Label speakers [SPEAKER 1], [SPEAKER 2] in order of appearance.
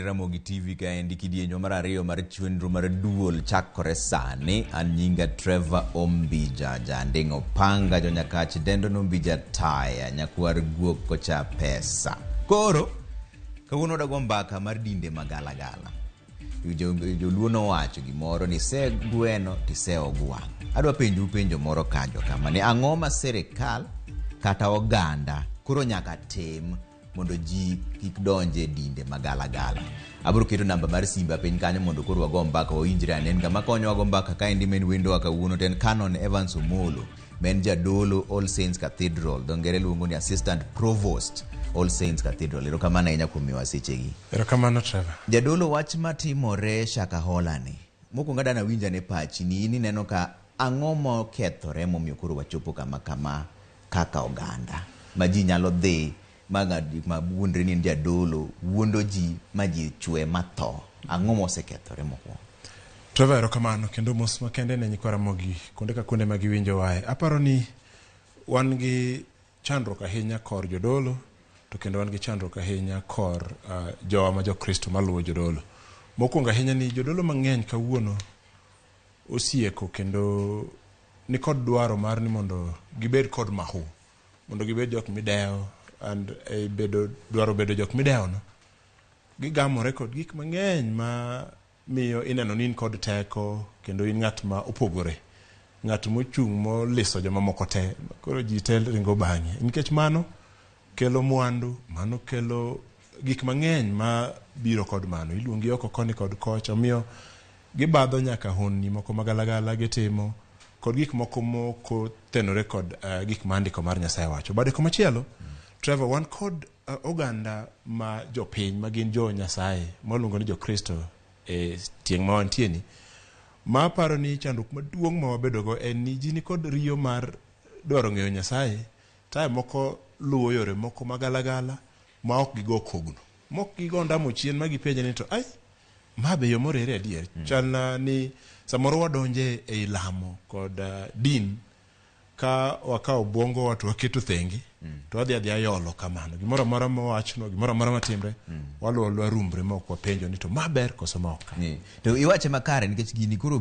[SPEAKER 1] Ramogi TV kaendi kidienjwa mar ariyo mar chenro mar duol chakore sani. An nyinga Trevor Ombija, janding' opanga jonyakach dendo nombija taya nyakwar guok kocha pesa. Koro kawuono wadwa go mbaka mar dinde magalagala. Joluo nowacho gimoro ni se gweno tise ogwang'. Adwa penjou penjo moro kanjo kama ni ang'o ma sirikal kata oganda koro nyaka tim mondo ji kik donj e dinde magalagala. Abiro keto namba mar simba piny kanyo mondo koro wago mbaka wawinjre ane. En ng'ama konyowa go mbaka kaendi ma en wendowa kawuono to en Canon Evans Omolo ma en jadolo All Saints Cathedral. Dho ngere luongo ni Assistant Provost All Saints Cathedral. Erokamano ahinya kuom miyowa sechegi.
[SPEAKER 2] Erokamano Trevor.
[SPEAKER 1] Jadolo, wach matimore Shakahola ni, mokwongo adwa nawinj ane pachi ni in ineno ka ang'o mokethore momiyo koro wachopo kama kama kaka oganda ma ji nyalo dhi ma ng'at ma wuondre ni en jadolo wuondo ji ma ji chwe ma tho. Ang'o mosekethore mokwongo?
[SPEAKER 2] Trevor, erokamano kendo mos makende ne nyikwa Ramogi kuonde ka kuonde ma giwinjowae. Aparo ni wan gi chandruok ahinya kor jodolo to kendo wan gi chandruok ahinya kor jowa ma jokristo maluwo jodolo. Mokwongo ahinya ni jodolo mang'eny kawuono osieko kendo nikod dwaro mar ni mondo gibed kod mahu, mondo gibed jok midewo and e bedo dwaro bedo jok midewo no gigamore kod gik mang'eny ma miyo ineno ni in kod teko kendo in ng'at ma opogore, ng'at mochung' moliso jomamoko te, koro ji te ringo bang'e. Nikech mano kelo mwandu, mano kelo gik mang'eny ma biro kod mano. Iluongi oko koni kod kocha, omiyo gibadho nyaka honni moko magalagala gitimo kod gik moko mokotenore kod gik ma andiko mar Nyasaye wacho. Bade komachielo, Trevor, wan kod oganda ma jopiny ma gin jo Nyasaye mwaluongo ni jokristo e tieng' ma wantie ni, ma aparo ni chandruok maduong' ma wabedogo en ni ji nikod riyo mar dwaro ng'eyo Nyasaye, tae moko luwo yore moko magalagala ma ok gigo kogno, mok gigo ndamo chien ma gipenje ni to ai ma be yo morere adier. Chalna ni samoro wadonje ei lamo kod din ka wakawo obwongowa to waketo thenge to wadhi adhiya yolo kamano gimoro amora mowachno, gimoro amora matimre, waluwo aluwa rumbre ma ok wapenjo ni to ma ber koso ma ok kare.
[SPEAKER 1] To iwache makare nikech gini koro